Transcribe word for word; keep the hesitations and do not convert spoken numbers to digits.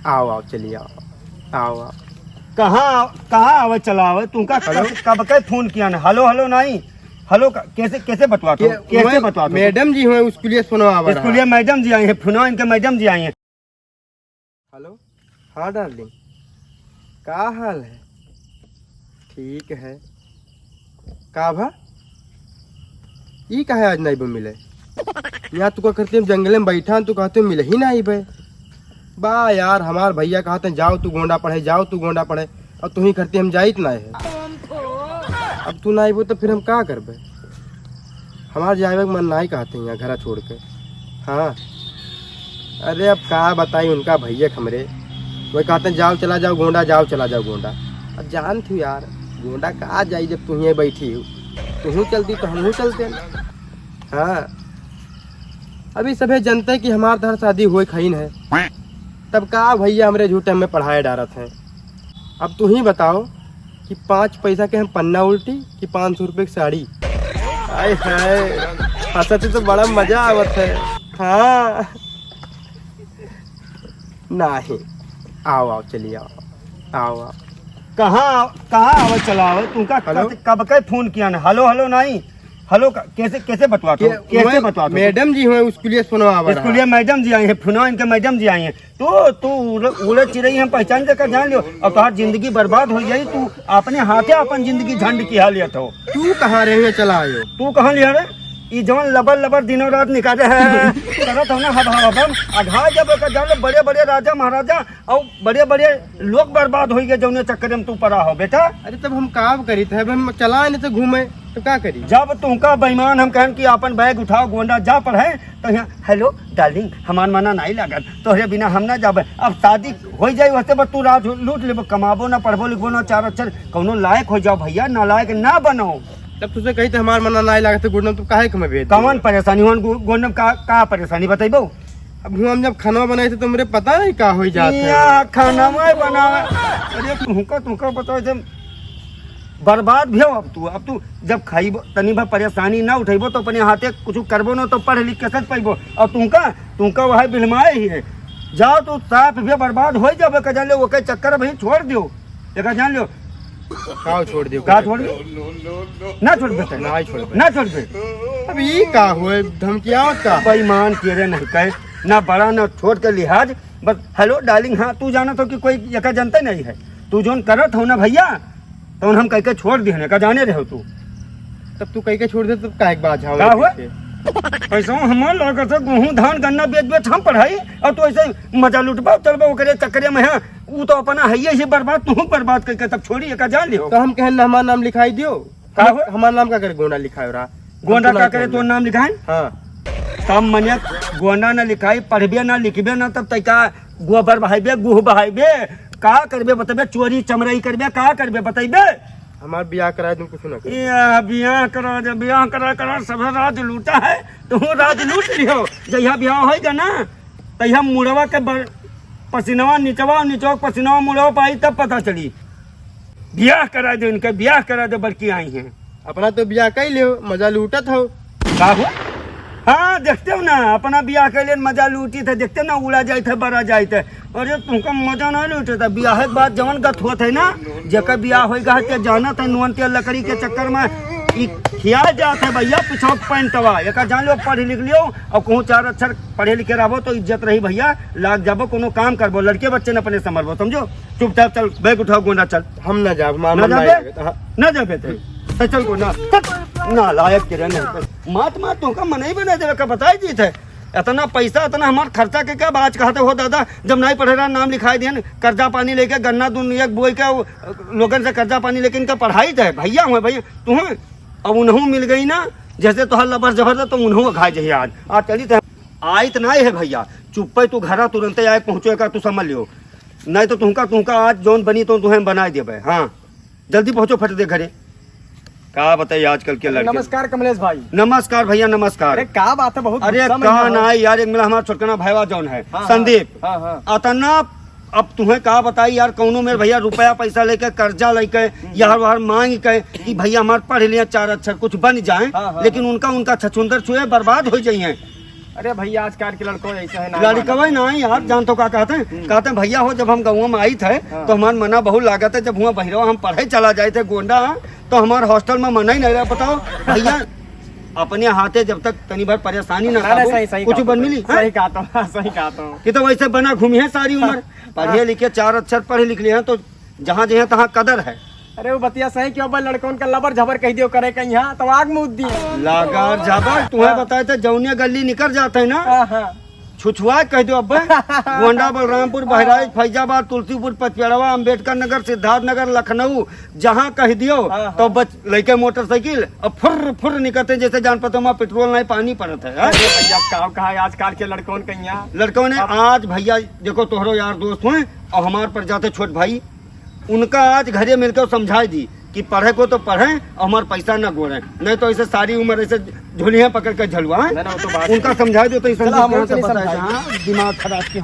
आओ, आओ, चलिए आओ, आओ, आओ। कहाँ, कहाँ आवे चला आवे? तुमका हेलो? कब, कब के फोन किया ना? हेलो, हेलो नहीं। हेलो, क-, कैसे, कैसे बतवा तू? के-, कैसे वही बतवा तू? मैडम जी हुए, स्कूलिया सुनो आवा रहा। स्कूलिया मैडम जी आई हैं, फोन इनके मैडम जी आई हैं। हेलो, हाँ डार्लिंग, का हाल है? ठीक है। का भा? ई काहे आज नाई बा मिले? यहाँ तू का करती हम जंगले में बैठा, तू कहते मिले ही नाई बे। बा यार, हमार भैया कहते हैं, "जाओ तू गोंडा पढ़े, जाओ तू गोंडा पढ़े," और तू ही करती हम जाइत नाई है। अब तू नाई बो तो फिर हम का करबे? हमार जावे के मन नाई कहते हैं यहाँ घरा छोड़ के। हाँ, अरे अब का बताई उनका भैया के हमरे, वही कहते हैं, "जाओ चला जाओ गोंडा, जाओ चला जाओ गोंडा।" अब जान थी यार, गोंडा का जाई जब तू ही बैठी हो, तू ही चलती तो हम ही चलते। हाँ, अभी सभे जनते कि हमार तोहार शादी होए खइन है, तब का भैया हमरे झूठे हमें पढ़ाए डारत हैं। अब तू ही बताओ कि पाँच पैसा के हम पन्ना उल्टी कि पाँच सौ रुपये की साड़ी। हाय हाय, हंसत तो बड़ा मजा आवत है। हाँ, नाही, आओ आओ, चलिए आओ, आओ आओ। कहाँ, कहाँ आवे चला आवे? तुमका हेलो? कब, कब के फोन किया ना? हेलो, हेलो नहीं। हेलो, क-, कैसे, कैसे बतवा तू? के-, कैसे वही बतवा तू? मैडम जी हुए, स्कूलिया सुनो आवा रहा। स्कूलिया मैडम जी आई हैं, फोन इनके मैडम जी आई हैं। तू, तू उड़-, उड़े चिरई हम पहचान के का जान लियो। अब तोहार जिंदगी बर्बाद हो जाई, तू अपने हाथे अपन जिंदगी झंड की हाल लेत हो। तू कहाँ रहे चला आयो? तू कहाँ लिया रे? ई जवन लबर लबर दिनों रात निकाले है, करत हो ना हब हब हब, अघा जब का जान लो बड़े बड़े राजा महाराजा और बड़े बड़े लोग बर्बाद होई गए जौने चक्कर में तू पड़ा हो बेटा। अरे तब हम का करी थे, अब हम चला नहीं तो घूमे तो का करी? जब तुमका बेईमान हम कहन कि अपन बैग उठाओ गोंडा जा पढ़े, तो यहाँ, "हेलो डार्लिंग, हमार मना नहीं लागत, तोहरे बिना हम ना जाबे।" अब शादी हो जाए वैसे बस तू राज लूट लेबो, कमाबो ना, पढ़बो लिखबो ना, चार अक्षर कौनो लायक हो जाओ भैया, नालायक ना बनो। तब तुझे कही तो हमार मना नहीं लागत गोंडा, तू काहे के मैं भेज कौन दियो? परेशानी हो गो-, गोंडम का, का परेशानी बतैबो? अब हम जब खाना बनाए थे तो मेरे पता नहीं का हो जात है। या खाना में बनावे। अरे तुमका, तुमका बताओ जब बर्बाद भी हो अब तू, अब तू जब खाइबो, तनी भर परेशानी ना उठैबो तो अपने हाथे कुछ करबो ना तो पढ़ लिख के सच पाइबो। और तुमका, तुमका वह बिलमाए ही है। जाओ तू साफ भी बर्बाद हो जाबे का जान ले, ओके चक्कर भाई छोड़ दियो। एका जान लियो। का छोड़ दियो? का छोड़ दियो? ना छोड़ बेटा। ना छोड़। ना छोड़ बे। अब ई का हुए? धमकियावत का? बेईमान तेरे नहीं कहे, ना बड़ा ना छोट के लिहाज। बस हेलो डार्लिंग, हाँ तू जानत हो कि कोई एका जनते नहीं है। तू जोन करत हो ना भैया, तो हम कह के छोड़ दिहन, एका जाने रहो तू। तब तू कह के छोड़ दे, तब काहे के बात झाओ का हुआ? पीछे? पैसा हमार लागत है, गेहूं धान गन्ना बेच बेच हम पढ़ाई, और तू ऐसे मजा लुटबा चलबा ओकरे चक्करे में है। ऊ तो अपना है ही बर्बाद, तू बर्बाद करके तब छोड़ी, एका जान लियो। तो हम कहन ना हमार नाम लिखाई दियो। का हो? हमार नाम का करे गोंडा लिखायो रहा? गोंडा हम तो का ना करे कहन। तो नाम लिखाइन? हाँ। तब मने गोंडा ना लिखाई, पढ़बे ना लिखबे ना, तब तैका गोबर बहाइबे, गुह बहाइबे, का करबे बतबे, चोरी चमराई करबे, का करबे बतैबे? हमार बियाह कराए तुम कुछ ना कर। ये बियाह करा दे, बियाह करा, करा, सब राज लूटा है, तू राज लूट लियो। जहिया बियाह होइगा ना, तहिया मुड़वा के बर-, पसीनवा निचवा, निचवा के पसीनवा मुड़वा पे आई, तब पता चली। बियाह करा दे इनके, बियाह करा दे, बड़की आई हैं। अपना तो बियाह कर लियो, मजा लूटत हो। का हो? हाँ, देखते हो ना, अपना बियाह के लिए मजा लूटी थे, देखते ना, उड़ा जाए थे, बड़ा जाए थे। अरे, तुमका मजा ना लूटे था, बियाह के बाद जवन गत होत है ना, जेकर बियाह होई गा, ते जानत है, नुअन तेल लकड़ी के चक्कर में ई खिया जात है भैया, पिछौक पैंटवा, एका जान लो, पढ़ लिख लियो, और कहूँ चार अक्षर पढ़े लिखे रहबो तो इज्जत रही भैया, लाग जाबो, कोनो काम करबो, लड़के बच्चे न अपने संभलबो, समझो? चुपचाप चल, बैग उठाओ, गोंडा चल। हम ना जाब, हमार ना मन नहीं जाबे? लागत। हाँ। ना जाबे ते? तो चल गोंडा। चल। नालायक के रहने। मात मात तोहका मनई बना देवे का बताई दी थे। इतना पैसा, इतना हमार खर्चा के क्या बात कहते हो दादा? जब नहीं पढ़े रहा, नाम लिखाई दिहन, कर्जा पानी लेके, गन्ना दुनिया के बोई के, वो लोगन से कर्जा पानी लेके इनका पढ़ाई थे। भैया हुए, भैया, तू है। अब उन्हों मिल गई ना, जैसे तोहर लबर जबर था, तो उन्हों खाए जही आज। आज चली थे। आइत नहीं है भैया, चुप्पे तू घरा तुरंते आए पहुँचो, एका तू समझ लियो। नहीं तो तुमका, तुमका आज जौन बनी तो तुम्हें बनाए देबे। हाँ, जल्दी पहुँचो फट दे घरे। का बताई आजकल के लड़के। नमस्कार कमलेश भाई। नमस्कार भैया, नमस्कार। अरे का बात है, बहुत अरे गुस्सा में का हो। ना यार, एक मिला हमारा छोटकना भाईवा जौन है, हाँ, हाँ, संदीप। हाँ, हाँ। अतना, अब तुम्हें का बताई यार, कौनो मेरे भैया रुपया पैसा लेके, कर्जा लेके, हम्म। यार वार मांग के कि भैया हमार पढ़ लिया, चार अक्षर कुछ बन जाए, हाँ, हाँ, लेकिन हाँ। उनका, उनका छछुंदर छुए बर्बाद हो जाइए। अरे भैया, आजकल के लड़कों ऐसा है ना, लड़कवे ना यार, हम्म। जान तो का कहते हैं? हम्म। कहते हैं, "भैया हो, जब हम गाँव में आई थे, हाँ। तो हमार मना बहुत लागत है, जब हुआ बहिरवा हम पढ़े चला जाए थे गोंडा, तो हमार हॉस्टल में मना ही नहीं रहा।" बताओ भैया, अपने हाथे जब तक तनी भर परेशानी ना ना, ना, काबू, सही, सही कुछ कहा बन तो, मिली, हाँ? सही कहा तो, सही कहा तो। कि तो वैसे बना घूमी है सारी उम्र, हाँ। पढ़े लिखे, चार अक्षर पढ़े लिख लिए हैं, तो जहाँ जहाँ तहाँ कदर है। अरे वो बतिया सही क्यों बा, लड़कन का लबर झबर कह दियो करे कहीं, हाँ, तो आग में उद दिए। लागर झबर, तुम्हें हाँ। बताए थे, जौनिया गली निकल जाते हैं ना, हाँ, हाँ। छुछुआ कह दियो अब। गोंडा, बलरामपुर, हाँ। बहराइच, फैजाबाद, तुलसीपुर, पचपेड़वा, अम्बेडकर नगर, सिद्धार्थ नगर, लखनऊ, जहाँ कह दियो, हाँ, तो हाँ। बच लइके मोटरसाइकिल अब फुर्र फुर्र निकलते, जैसे जान पड़ता वहाँ पेट्रोल नहीं, पानी पड़त है, हाँ? अरे भैया, का कहा है आजकल के लड़कन कहीं, लड़कन ने अब आज भैया देखो, तोहरो यार दोस्त हुए और हमार पर जाते छोट भाई, उनका आज घरे मिलके समझाई दी कि पढ़े को तो पढ़े और हमार पैसा ना गोड़े, नहीं तो ऐसे सारी उम्र ऐसे झोलियाँ पकड़ के झलुआ, हैं? ना, ना, वो तो बात उनका है। समझाई दो तो ऐसा चला, हम नहीं चली करते, समझाई। हाँ, दिमाग खराब के